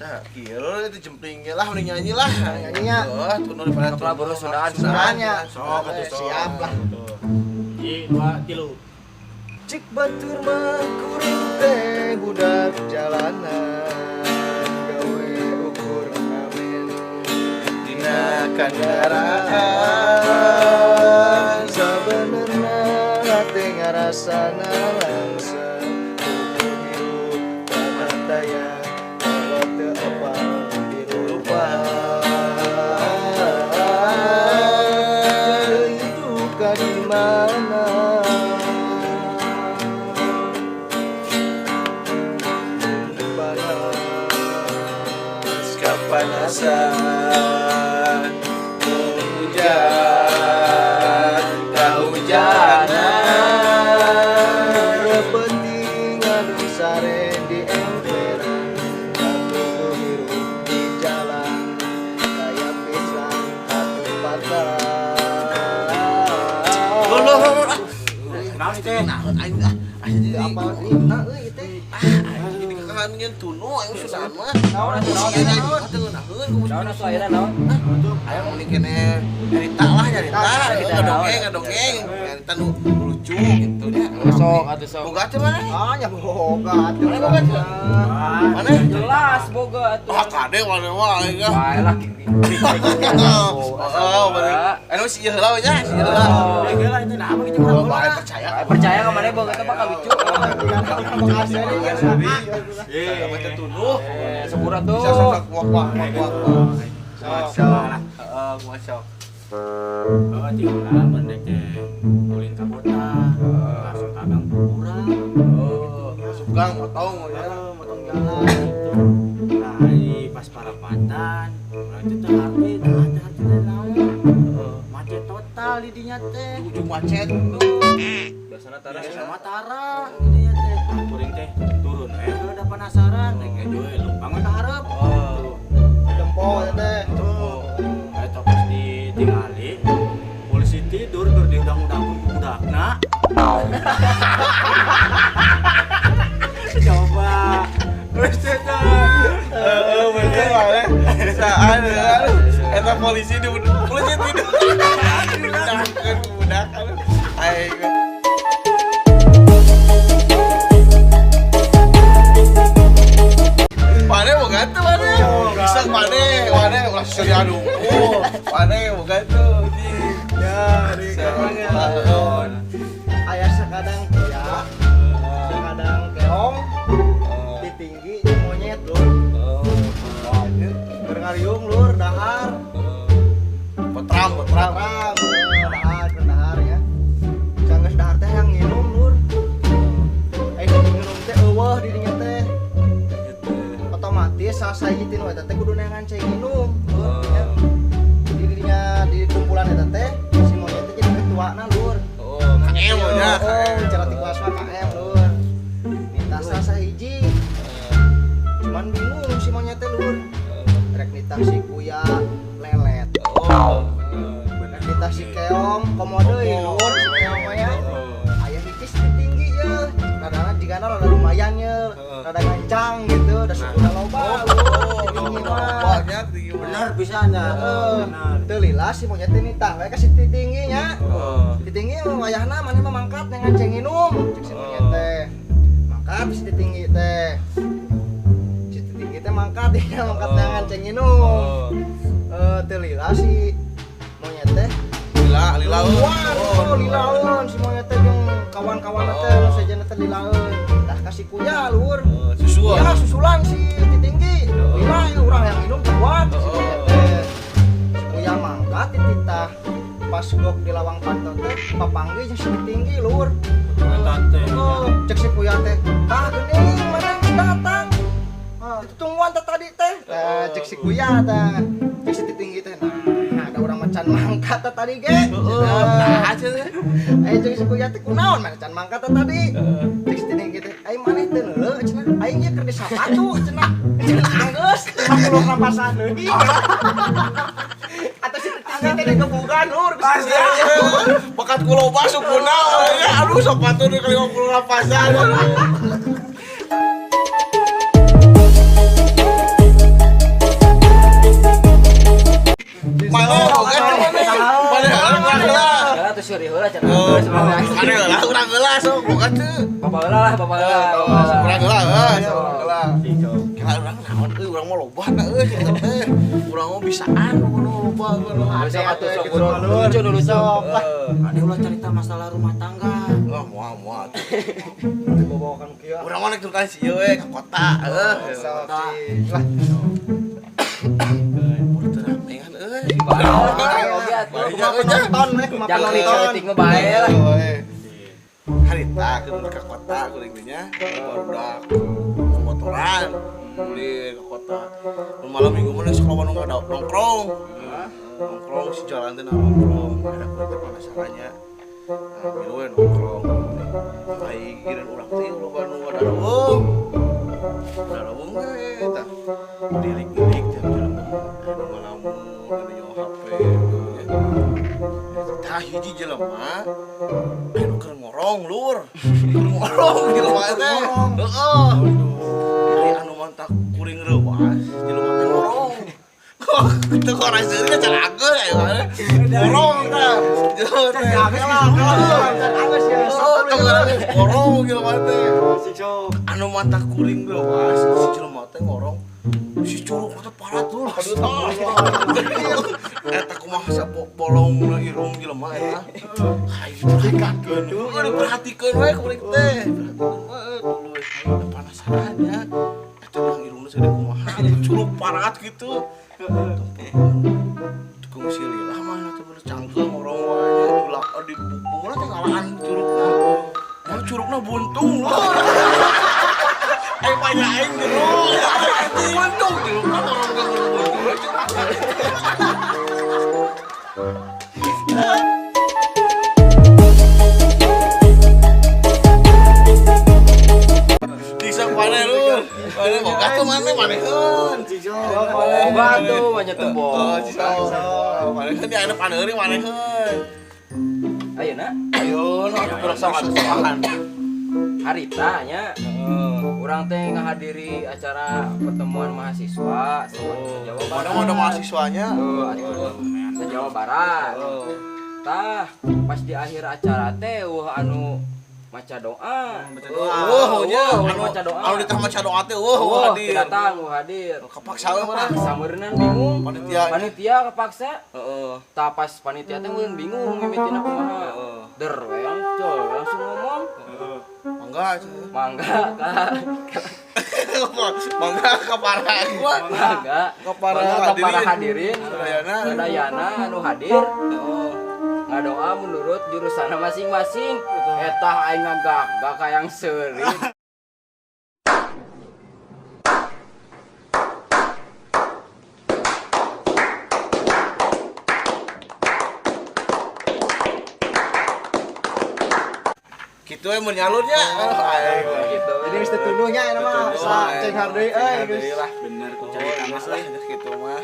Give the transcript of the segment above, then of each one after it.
Sa kieu itu jemplingnya lah mending nyanyi lah. Nyanyinya. Oh, tunu daripada Sok lah, bro, Sundaan. Sundaannya. Sok atuh sok. Siap lah. Hiji, dua, tilu. Cik batur mah kuring teh budak jalanan gawe ukur ngamen Dina kendaraan. sabenerna hate ngarasana langsung ukur hirup kana taya kalau teu apal dirupa itu ka di mana panas Kepanasan hujan kehujanan. Penting anu sare di emperan kamu hirup di jalan kayak pisang katempatan. Loh, loh, loh, loh. Naon teh? Nah, aing ah, aing jadi Apa nah euy teh ah, ini kekanan tunu aing susah mah. Naon atuh, naon, Iya, naon? teu ngeunaheun ku Naon atuh ayeuna naon? Ayo mau kene nyarita lah nyarita, Nyarita, ngedongeng, naon? ngedongeng, nyarita nu lucu gitu nya. Sok atuh sok. Boga teh mana? Ah nya boga atuh. Mana boga tuh? Mana? Jelas boga atuh. Ah, kade mana mah aing ah. Bae lah. Oh, bener. Anu si ieu heula we nya, si ieu heula. Eh, geula itu nah apa gitu Oh, urang bae heula. percaya. Percaya ka maneh boga teh bakal lucu. Saya mah teh tunuh. Eh, sepura tuh. Bisa sok wak wak wak wak. Sok lah. Heeh, gua sok. Oh, ti urang mendek teh ulin ka kota. Langsung ka gang urang. Oh, masuk gang motong ya. Heeh, motong jalan gitu. Nah, di pas parapatan, urang teh teu harti, tah teu harti teh naon. Macet total di dinya teh. Di ujung macet. Biasana tara. Biasa mah tara di dinya teh. Kuring teh turun we udah penasaran, rek we lumpang we ka hareup. Oh. Dempo teh. Tuh, eta pas ditingali, polisi tidur keur diundang-undang ku budakna. Coba. Wes teh. Heeh, bener mana? Saan eta polisi di polisi tidur. Diundangkeun ku budak aduh. Aing. Pane boga teu pane? Bisa pane, pane ulah seri aduh. Pane boga teu. Ya, di Heeh. Aya sekadang ya, sekadang keong, ditinggi jeung monyet lur. Keur ngariung lur dahar. Potram, potram. Ram, dahar, keur dahar ya. Can geus dahar teh yang nginum lur. Eh nginum teh eueuh di dinya teh. Otomatis salah tinu eta teh kudu neangan cai nginum lur ya. Di dinya di kumpulan eta teh si monyet teh jadi ketuana lur. Oh, KM nya. Oh, cara ti kelas mah KM lur. Minta salah hiji. Cuman bingung si monyet teh lur. Rek nitah si kuya lelet. Oh. Rek nitah si keong komo deui lur si keong mah ya. Aya hiji si tinggi ye. Radana jigana rada lumayan ye. Rada gancang gitu, da sukuna loba lur. Oh, Tinggi mah. banyak tinggi Bener pisan ya. Heeh. Bener. Teu lila si monyet teh nitah we ka si tinggi nya. Oh. Ditinggi wayahna maneh mah mangkat dengan ceng nginum cek si monyet teh. Mangkat si tinggi teh. Si tinggi teh mangkat ya mangkat dengan ceng nginum. Eh teu lila si monyet teh. Lila, lila. Lilaun, oh, lilaun si monyet teh jeung kawan-kawan teh nu sejenna teh lilaun. Tah ka si kuya lur. Susu. Ya susulan si tinggi. Lila ya urang yang minum kuat si monyet teh. Si kuya mangkat dititah pas gok di lawang panto teh papanggih jeung si tinggi lur. Eta teh. Oh, cek si kuya teh. Tah geuning mana geus datang. Itu tungguan teh tadi teh. Tah cek si kuya tah. Cek si tinggi teh. Nah, ada orang macan mangkat teh tadi ge. Heeh, nah aja teh. Ayo cek si kuya teh kunaon mana can mangkat teh tadi. Cek si tinggi teh, aing maneh teu neuleuh cenah. Aing ge keur di sapatu cenah. Cenah geus 50 rampasan deui. Atau si tinggi teh digebugan lur. Pasti bakat ku loba sukuna ya aduh sepatu di 50 rampasan. cenah geus mana. Mana heula urang heula sok boga teu. Bapak heula lah, bapak heula. Urang heula, heuh, urang heula. Kira urang naon euy, urang mah loba na euy kitu teh. Urang mah bisaan pokona loba urang. Sok atuh sok urang. Lucu nu lucu. Ada ulah cerita masalah rumah tangga. Wah, moal moal. Dibawakan kieu. Urang mah nek turun si ieu we ka kota, heuh. Sok lah. Teu rame kan euy. Bae oge atuh. Kumaha penonton we, kumaha Jangan penonton. leutik mah bae lah. Harita ke kota kuring teh nya. Barudak motoran beli ke kota. Mun malam minggu mah geus loba nu nongkrong. Nongkrong si jalan teh nongkrong. Ada kuring teh penasarannya. Nah, milu we nongkrong. Ai gigireun urang teh loba nu ngadareung. Ngadareung we tah. Dilik-lilik teh jelema. Anu ngalamun, anu nyawa HP. Tah hiji jelema anu keur ngorong lur. Keur ngorong jelema teh. Heeh. Ai anu mantak kuring reuas jelema teh ngorong. Teu korang seueur calakeun aya mah. Ngorong tah. Jelema teh. Can ya. Ngorong jelema teh. Anu mantak kuring reuas si jelema teh ngorong. Si curug teh parat lur. Eta kumaha sabolong irung jelema eta. Hayu diperhatikeun. Heueuh diperhatikeun we kuring teh. Diperhatikeun we tuluy. Penasaran ya. Eta urang irungna sagede kumaha curug parat gitu. Tukang silih lah mah teh bener cangkeung ngorong wae nya dulak di bunguna teh ngalaan curugna. Mah curugna buntung lur. Aing panya aing jeruk. Buntung jerukna ngorong ke buntung. Disak mana lu? Mana boga tuh mana maneheun. Boga tuh banyak teu boga. Oh, maneheun di anu paneuri maneheun. Ayeuna Ayo, nu atuh sok atuh soalan. Harita nya. Urang teh ngahadiri acara pertemuan mahasiswa se-Jawa Barat. Mana ada mahasiswanya? Heeh, se-Jawa Barat. Tah, pas di akhir acara teh eueuh anu maca doa. Eueuh nya, anu maca doa. Anu ditah maca doa teh eueuh hadir. Datang eueuh hadir. Kepaksa we mana? Kepaksa meureunnan bingung. Panitia. Panitia kepaksa. Heeh. Tah pas panitia teh meureun bingung mimitina kumaha. Der we langsung ngomong. Mangga. Mangga ka. Mangga ka para gua. Mangga ka para hadirin. Sadayana anu hadir. Ngadoa menurut jurusan masing-masing. Eta aing ngagak kayang seuri. Kitu we mun nyalurnya. Gitu. Jadi geus teu tunduhnya eta mah. Sa ceng hardeui euy geus. Lah bener ku carita mah lah kitu mah.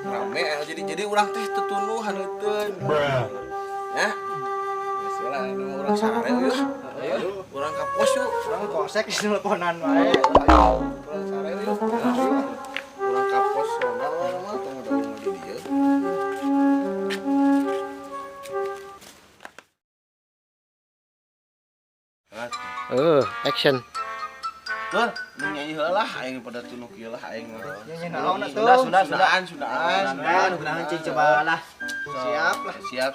Rame jadi urang teh teu tunduh haneuteun. Ya. Geus lah urang sare yeuh. Ayo. Urang ka pos yuk. Urang kosek geus teleponan wae. Urang sare yuk. Urang ka pos ronda mah tong udah di dieu. Action. Lur, nu nyanyi heula lah aing pada tunuk ieu lah aing mah. Nyanyi naon atuh? Sundaan. Sundaan, kunaon cing coba lah. Siap lah. Siap.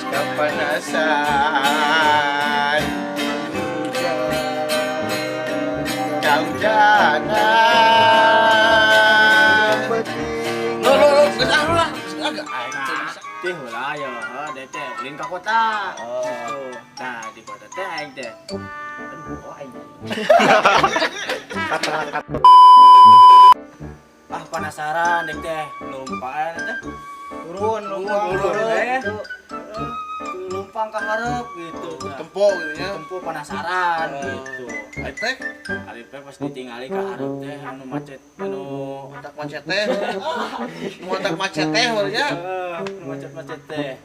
Kapanasan. Heeh, dek teh ulin ka kota. Gitu. Nah, di kota teh aing teh. Aduh, oh aing. Ah, penasaran dek teh, lumpaan teh. Turun, lumpang, turun, gitu. Lumpang ka hareup gitu. Tempo gitu nya. Tempo penasaran gitu. Ari teh Ari teh pas ditingali ka hareup teh anu macet anu tak macet teh. Nu tak macet teh barunya. Heeh, macet-macet teh.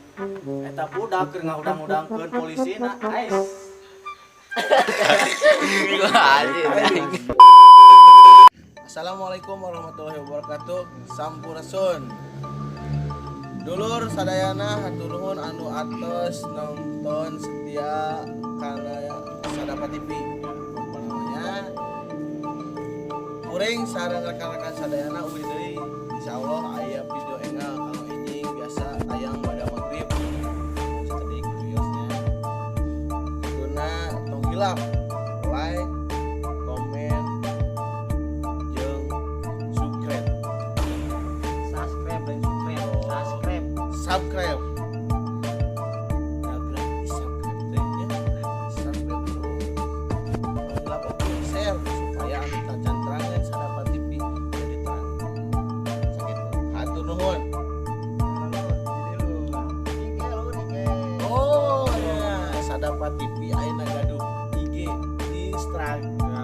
Eta budak keur ngahudang-hudangkeun polisina, ais. Assalamualaikum warahmatullahi wabarakatuh. Sampurasun. Dulur sadayana hatur nuhun anu atos nonton setia kana Sadapa TV. Namanya kuring sareng rekan-rekan sadayana uih deui. Insyaallah aya video enggal kalau enjing biasa tayang pada maghrib. Sakedik videosnya. Tuna tong hilap like, komen, jeung subscribe. Subscribe dan subscribe. Subscribe. Subscribe. Ya gratis subscribe teh nya. Subscribe bro. Tong hilap oge share supaya anu tacan terangan Sadapa TV jadi terang. Sakitu. Hatur nuhun. Oh ya, Sadapa TV ayeuna gaduh IG Instagram.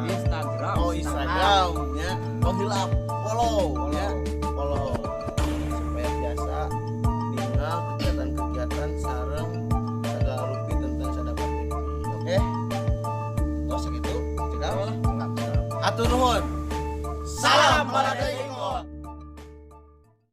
Instagram. Oh Instagram nya. Tong hilap follow ya. Follow supaya biasa ningal kegiatan-kegiatan sareng segala rupi tentang Sadapa TV. Oke? Oh segitu. Cekap. Hatur nuhun. Salam balada.